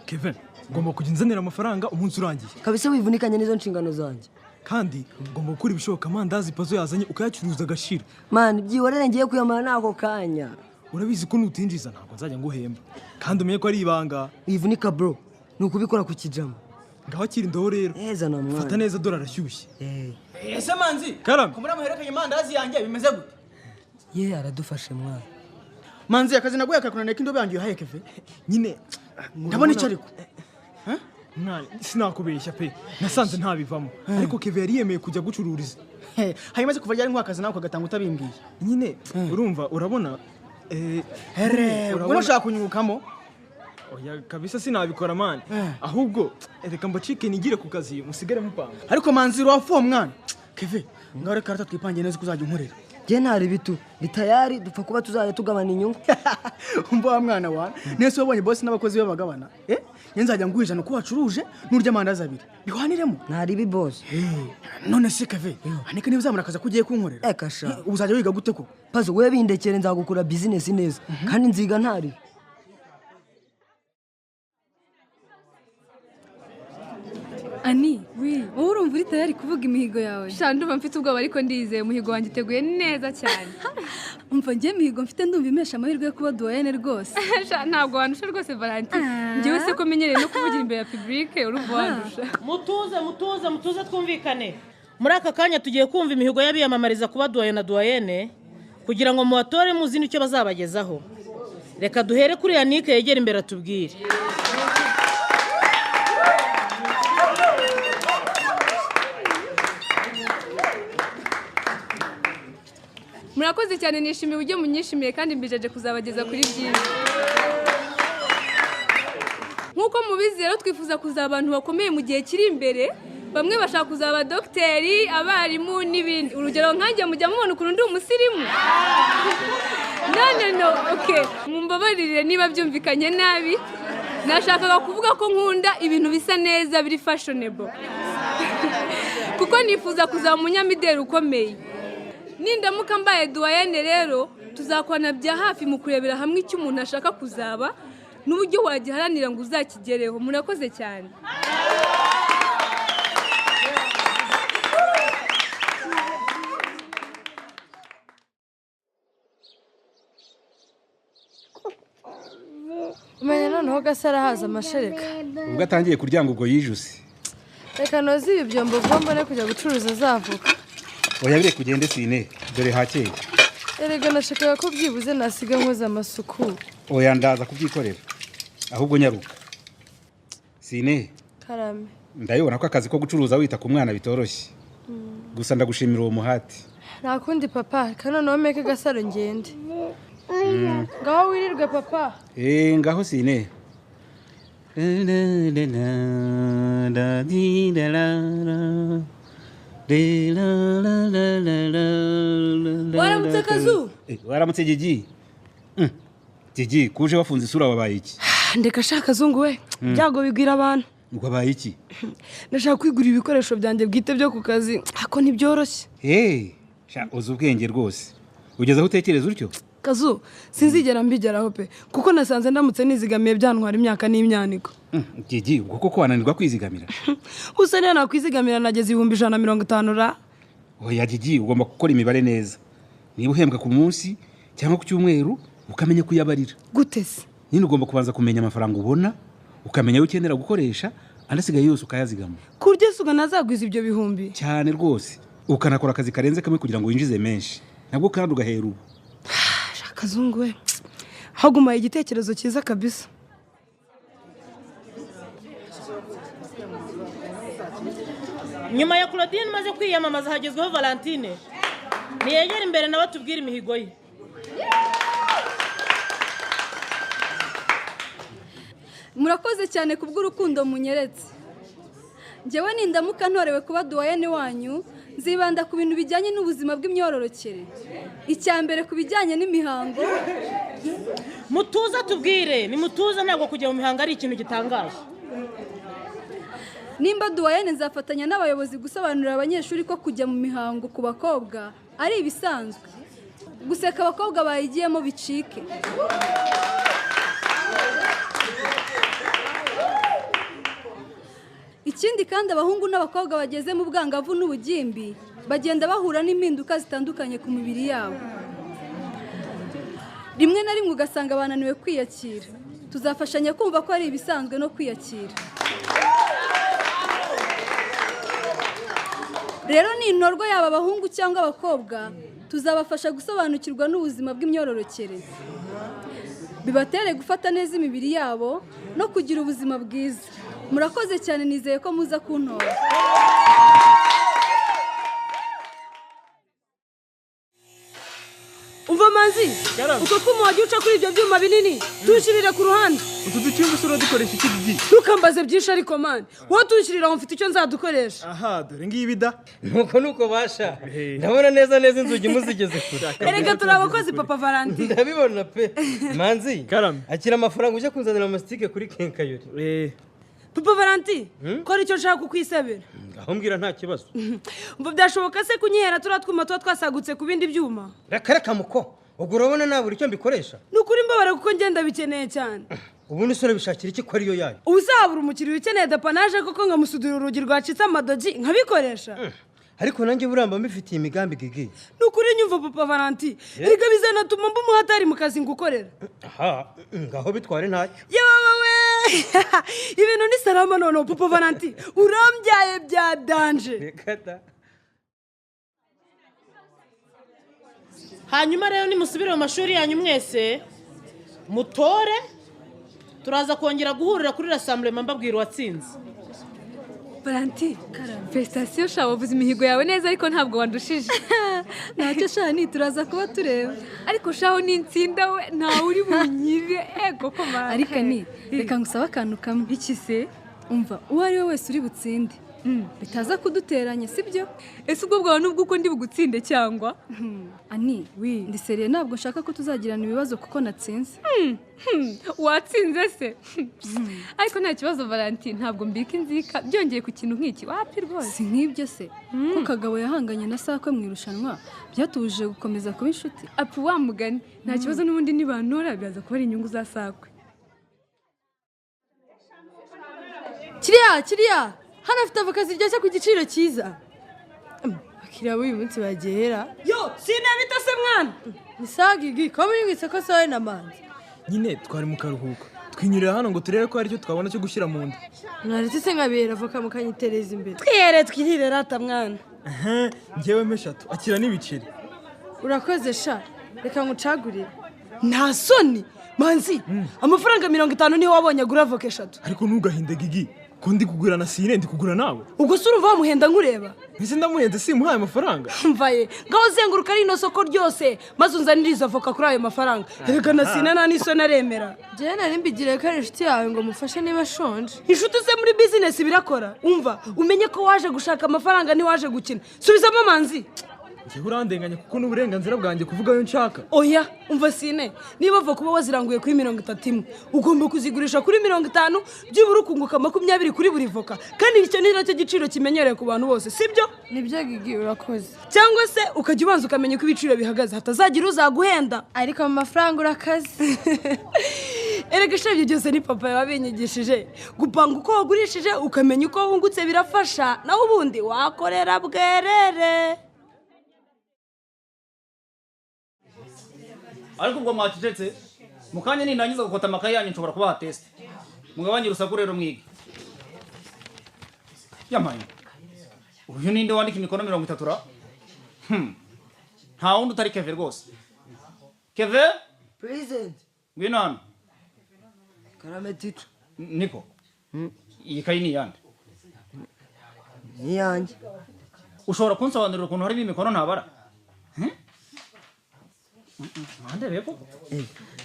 Kevin, ngomba kujya nzanira amafaranga umunsi urangiye. Kabisa, wivunikanye n'izo nshingano zanjye. Kandi ngomba gukora ibishoboka amandazi Pazo yazanye ukayacuruza agashira. Man, byihorere, ngiye kuyamara n'ako kanya. Urabizi ko nutinjiza ntabwo nzajya nguhemba, kandi umenye ko ari ibanga. Wivunika bro, ni ukubikora ku kijama. Ngaho akira indobo rero. Heza na mwana. Fata neza, dore arashyushye. Eh. Ese Manzi? Karame. Ko muri muherekanye amandazi yanjye, bimeze gute? Ye, aradufashe mwana. Manzi, akazi naguye kakunaniye ko indobo yanjye uyihaye Keve? Nyine. Ndabona icyo ariko. Mwana, sinakubeshya pe, nasanze ntabivamo, ariko Keve yari yemeye kujya gucururiza. Hanyuma se kuva ryari nguha akazi nawe ukagatanga utabimbwiye? Nyine urumva, urabona Here. urabona- Ubwo ushaka kunyungukamo? Oya kabisa, sinabikora man. Ahubwo reka mbacike nigire ku kazi, musigare mupanga. Ariko Manzi, urafu uwo mwana Keve, ngaho reka rata twipangiye neza ko uzajya unkorera. Njye ntari bitu ndi tayari, dupfa kuba tuzajya tugabana inyungu. Umva wa mwana wa nese, wabonye bosi n'abakozi be bagabana? Njye nzajya nguha 100 uko wacuruje, n'urya amandazi abiri bihwaniremo. Ntari ibi boss. None se Keve, aneka niba uzamura akazi ko ugiye kunkorera? Eka sha. Ubu uzajya wiga gute koko? Pazo, we bindekere, nzagukora business neza kandi nziga ntari. Ani, wowe urumva uri tayari kuvuga imihigo yawe? Sha, ndumva mfite ubwoba, ariko ndizeye umuhigo wanjye uteguye neza cyane. Umva, njye imihigo mfite ndumva impesha amahirwe yo kuba doyenne rwose. Sha, ntabwo wandusha rwose Valentine. Njyewe se ko menyereye no kuvugira imbere ya public, urumva wandusha? Mutuze, mutuze, mutuze, twumvikane. Muri aka kanya tugiye kumva imihigo y'abiyamamariza kuba doyen na doyenne, kugira ngo mubatore muzi n'icyo bazabagezaho. Reka duhere kuri Yannick, yegera imbere atubwire. Murakoze cyane, nishimiye uburyo munyishimiye kandi mbijeje kuzabageza kuri byinshi. Nk'uko mubizi rero, twifuza kuzaba abantu bakomeye mu gihe kiri imbere. Bamwe bashaka kuzaba dogiteri, abarimu n'ibindi. Urugero nkanjye, mujya mubona ukuntu ndi umusirimu. None no okay, mumbabarire niba byumvikanye nabi, nashakaga kuvuga ko nkunda ibintu bisa neza, biri fashionable, kuko nifuza kuzaba umunyamideli ukomeye. Nindamuka mbaye doyenne rero, tuzakorana bya hafi mu kurebera hamwe icyo umuntu ashaka kuzaba n'uburyo wagiharanira ngo uzakigereho. Murakoze cyane. Umenya noneho Gasaro ahaza amashereka. Ubwo atangiye kuryanga, ubwo yijuse. Reka noze ibi byombo vuba mbone kujya gucuruza zavuka. Oya, bireke ugende sine, dore hakeye. Erega nashakaga ko byibuze nasiga nkoze amasuku. Oya, ndaza kubyikorera, ahubwo nyaruka sine. Karame. Ndabibona ko akazi ko gucuruza wita ku mwana bitoroshye, gusa ndagushimira uwo muhati. Nta kundi papa, reka noneho meke Gasaro ngende. Ngaho wirirwe papa. Eee, ngaho sine. Waramutse, Kazu? Waramutse Gigi. Gigi, kuje wafunze isura, wabaye iki? Ndeka shaka Kazungu we, ibyago bigwira abantu. Wabaye iki? Ndashaka kwigurira ibikoresho byanjye bwite byo ku kazi, ako ntibyoroshye. Hey, sha, uzi ubwenge rwose, ugeze aho utekereza utyo. Kazu, sinzigera mbigeraho pe, kuko nasanze ndamutse nizigamiye byantwara imyaka n'imyaniko. Gigi, ubwo koko wananirwa kwizigamira? Usa niyo nakwizigamira nageze 150,000 ra? Oya Gigi, ugomba gukora imibare neza. Niba uhembwa ku munsi cyangwa ku cyumweru, ukamenya kuyabarira. Gute se? Nyine ugomba kubanza kumenya amafaranga ubona, ukamenya ayo ukenera gukoresha, andi asigaye yose ukayazigama. Ku buryo isuka nazagwiza ibyo bihumbi? Cyane rwose, ukanakora akazi karenze kamwe kugira ngo winjize menshi, nabwo kandi ugahera ubu. Kazungu we, hagumaye igitekerezo cyiza kabisa. Nyuma ya Claudine umaze kwiyamamaza, hagezweho Valentine. Niyegere imbere nawe atubwire imihigo ye. Murakoze cyane kubw'urukundo munyeretse. Njyewe nindamuka ntorewe kuba doyenne wanyu, nzibanda ku bintu bijyanye n'ubuzima bw'imyororokere, icya mbere ku bijyanye n'imihango. Mutuze tubwire, ni mutuze, ntabwo kujya mu mihango ari ikintu gitangaje. Nimba doyenne, nzafatanya n'abayobozi gusobanurira abanyeshuri ko kujya mu mihango ku bakobwa ari ibisanzwe, guseka abakobwa bayigiyemo bicike. Ikindi kandi, abahungu n'abakobwa bageze mu bwangavu n'ubugimbi bagenda bahura n'impinduka zitandukanye ku mibiri yabo, rimwe na rimwe ugasanga bananiwe kwiyakira. Tuzafashanya kumva ko ari ibisanzwe no kwiyakira. Rero nintorwa, yaba abahungu cyangwa abakobwa, tuzabafasha gusobanukirwa n'ubuzima bw'imyororokere, bibatere gufata neza imibiri yabo no kugira ubuzima bwiza. Murakoze cyane, nizeye ko muza kuntora. Umva Manzi, utwo twuma wagiye uca kuri ibyo byuma binini tunshyirire ku ruhande. Utu ducyumba usura dukoresha iki, Gigi? Ntukambaze byinshi ariko man, wowe tunshyirira aho, mfite icyo nzadukoresha. Aha, dore ngibi da. Nuko nuko basha, ndabona neza neza inzugi muzigeze kure. Erega turi abakozi, papa Valentin. Ndabibona pe. Manzi, Karame. Akira amafaranga ujya kunzanira amasitike kuri quincaillerie. Papa Valentin, ko aricyo nshaka kukwisabira. Ngaho mbwira, nta kibazo. Umva, byashoboka se kunyihera turiya twuma tuba twasagutse ku bindi byuma? Reka reka muko, ubwo urabona nabura icyo mbikoresha? Ni ukuri mbabara, kuko ngenda bikeneye cyane. Ubundi se urabishakira iki ko ariyo yayo? Uzabura umukiriya ukeneye dépannage koko, nkamusudira urugi rwacitse amadogi nkabikoresha? Ariko nanjye buramba mbifitiye imigambi, Gigi. Ni ukuri nyumva, papa Valentin, erega bizanatuma mba umuhatari mu kazi ngukorera. Aha, ngaho bitware, ntacyo. Yewe we, ibintu ni salama noneho. Papa Valentin, urambyaye bya danger. Reka da. Hanyuma rero nimusubire mu mashuri yanyu mwese mutore, turaza kongera guhurira kuri rassemblement mbabwira uwatsinze. Valentin, félicitations sha, wavuze imihigo yawe neza ariko ntabwo wandushije. Ntacyo shani, turaza kuba tureba. Ariko shaho n'insinda we ntawe uri bunyibe, ego ko mara. Ariko ni reka ngusabe akantu kamwe. Iki se? Umva, uwo ari we wese uri butsinde bitaza kuduteranya, sibyo? Ese ubwo bwawe nubwo uko ndi bugutsinde cyangwa? Ani, ndi sérieux, ntabwo nshaka ko tuzagirana ibibazo kuko natsinze. Watsinze se? Ariko nta kibazo Valentin, ntabwo mbika inzika byongeye ku kintu nk'iki, wapi rwose. Si nk'ibyo se, ko Kagabo yahanganye na Sakwe mu irushanwa byatubujije gukomeza kuba inshuti? Apu wa mugani, nta kibazo, n'ubundi nibantora biraza kuba ari inyungu za Sakwe. Kiriya, kiriya hano afite avoka ziryoshye ku giciro cyiza. Abakiriya b'uyu munsi bagera. Yo, sinabita se mwana? Ni sawa Gigi, ko muri mu isoko sowe na Manzi? Nyine twari mu karuhuko, twinyurira hano ngo turebe ko hari icyo twabona cyo gushyira mu nda. Mwaretse se nkabihera avoka mukanyitereza imbere? Twihere, twirire rata mwana. Ehe, njyewe eshatu, akira n'ibiceri. Urakoze sha, reka ngucagurire. Nta soni Manzi, amafaranga 50 niyo wabonye agura avoka eshatu? Ariko ntugahinde Gigi, ko ndi kugura na sine, ndi kugura nawe. Ubwo se urumva wamuhenda nkureba? Ese ndamuhenze? Simuhaye amafaranga. Mvaye ngaho, zenguruka rino soko ryose maze unzanire izo avoka kuri ayo mafaranga. Erega na sine nta n'isoni, aremera. Njyewe nari mbigiriye ko ari inshuti yawe ngo mufashe niba ashonje. Inshuti se muri bizinesi birakora? Umva, umenye ko waje gushaka amafaranga, ntiwaje gukina. Subizamo Manzi. Njyewe urandenganya kuko n'uburenganzira bwanjye kuvuga ayo nshaka. Oya, umva sine, niba avoka uba waziranguye kuri 30 imwe, ugomba kuzigurisha kuri 50, byibura ukunguka 20 kuri buri voka, kandi icyo ni nacyo giciro kimenyerewe ku bantu bose, sibyo? Nibyo Gigi, urakoze. Cyangwa se ukajya ubanza ukamenya uko ibiciro bihagaze, hatazagira uzaguhenda. Ariko mu mafaranga urakaze. Erega ishabye byose ni papa yabinyigishije. Gupanga uko wagurishije, ukamenya uko wungutse, birafasha, naho ubundi wakorera bwerere. Ariko ubwo mwacecetse mu kanya, nindangiza gukota amakaye yanyu nshobora kubaha test. Mugabanye urusaku rero mwige. Yamaye, uyu ninde wandika imikono 30 ra? Nta wundi utari Keve rwose. Keve! Present. Ngwino hano. Karame, teacher. Niko, iyi kayi ni iyande? Ni iyanjye. Ushobora kunsobanurira ukuntu harimo imikono ntabara? Mwandebeye koko.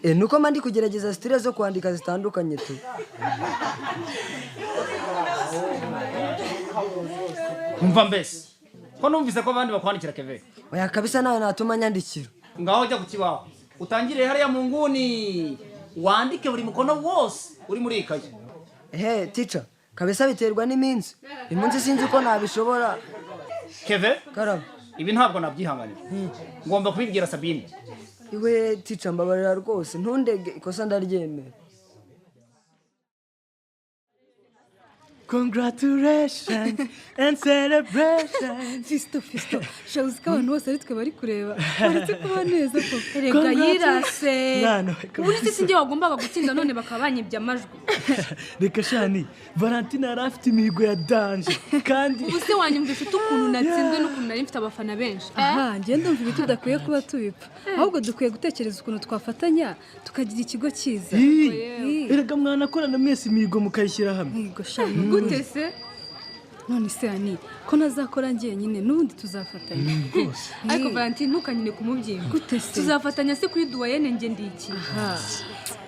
Eh, nuko mba ndi kugerageza style zo kwandika zitandukanye tu. Umva mbese, ko numvise ko abandi bakwandikira, Keve? Oya kabisa, nawe natuma nyandikira. Ngaho jya ku kibaho, utangire hariya mu nguni, wandike buri mukono wose uri muri iyi kayi. Ehe teacher, kabisa biterwa n'iminsi. Uyu munsi sinzi uko nabishobora. Keve! Karame. Ibi ntabwo nabyihanganira, ngomba kubibwira Sabine. Iwe teacher, mbabarira rwose, ntundege, ikosa ndaryemera. Congratulations and celebration. Fiston, Fiston, shabuzi ko abantu bose ari twe bari kureba, baretse kuba neza koko. Erega yirase. Mwana we kabisa. Ubundi si njye wagombaga gutsinda, none bakaba banyibye amajwi. Reka shani, Valentina yari afite imihigo ya danger kandi. Ubu se wanyumvisha ute ukuntu natsinzwe n'ukuntu nari mfite abafana benshi? Aha, njye ndumva ibi tudakwiye kuba tubipfa, ahubwo dukwiye gutekereza ukuntu twafatanya tukagira ikigo cyiza. Ii, erega mwanakorana mwese imihigo mukayishyira hamwe. Mihigo shani? Gute se? None se ani ko ntazakora njyenyine, n'ubundi tuzafatanya. Rwose. Ariko Valentine, ntukanyine kumubyimba. Gute se? Tuzafatanya se kuri duwayene, njye ndi iki?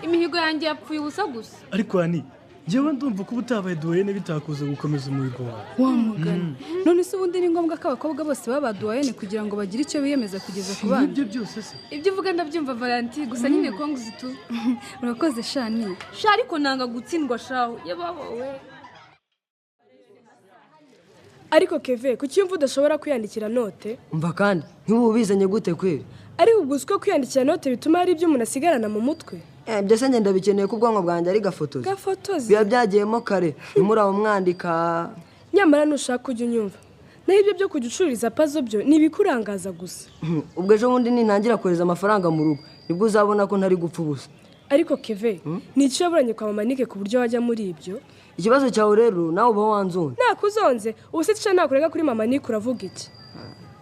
Imihigo yanjye yapfuye ubusa gusa. Ariko ani, njyewe ndumva ko ubutabaye duwayene bitakuza gukomeza umuhigo wawe. Wa mugani, none se ubundi ni ngombwa ko abakobwa bose baba duwayene kugira ngo bagire icyo biyemeza kugeza ku bana? Ibyo byose se? Ibyo uvuga ndabyumva, Valentine, gusa nyine congs tu. Urakoze shani. Sha, ariko nanga gutsindwa shaho, yababawe. Ariko Keve, kuki yumva udashobora kwiyandikira note? Umva kandi, nk'ubu bizanye gute kweri? Ariko ubwo uzi ko kwiyandikira note bituma hari ibyo umuntu asigarana mu mutwe? Eh, ibyo se ngenda bikeneye ko ubwonko bwanjye ari gafotozi. Gafotozi? Biba byagiyemo kare, ntimuraho mwandika. Nyamara nushaka ujya unyumva, naho ibyo byo kujya ucururiza pazo byo ni ibikurangaza gusa. Ubwo ejo bundi nintangira kohereza amafaranga mu rugo, nibwo uzabona ko ntari gupfa ubusa. Ariko Keve, ni icyo yaburanye kwa mama Nike ku buryo wajya muri ibyo? Ikibazo cyawe rero, nawe uba wanzonze. Nakuzonze? Ubu se tica nakurega kuri mama Nike uravuga iki?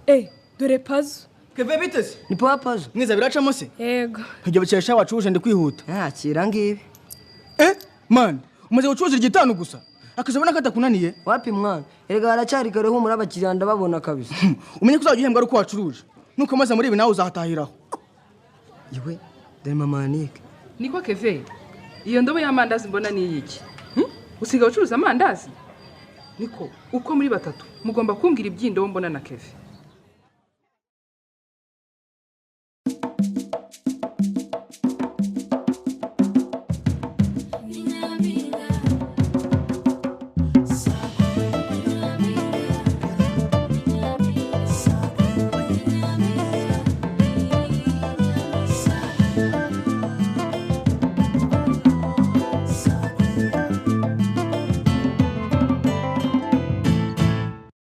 Eh, dore pazo. Keve, biteze. Ni powa pazo. Mwiza, biracamo se? Yego. Ibyo bikesha wacuruje, ndi kwihuta. Akira ngibi. Eh man, umaze gucuruza igitanu gusa, akazabona ko atakunaniye. Wapi mwana, erega haracyari kare, humura, abakiriya ndababona kabisa. Umenye ko uzajya uhembwa ari uko wacuruje, nukomeza muri ibi nawe uzahatahiraho. Yewe, dore mama Nike. Niko Keve, iyo ndobo y'amandazi mbona ni iyiki? Usigaye ucuruza amandazi? Niko, uko muri batatu mugomba kumbwira iby'indobo mbona na Keve.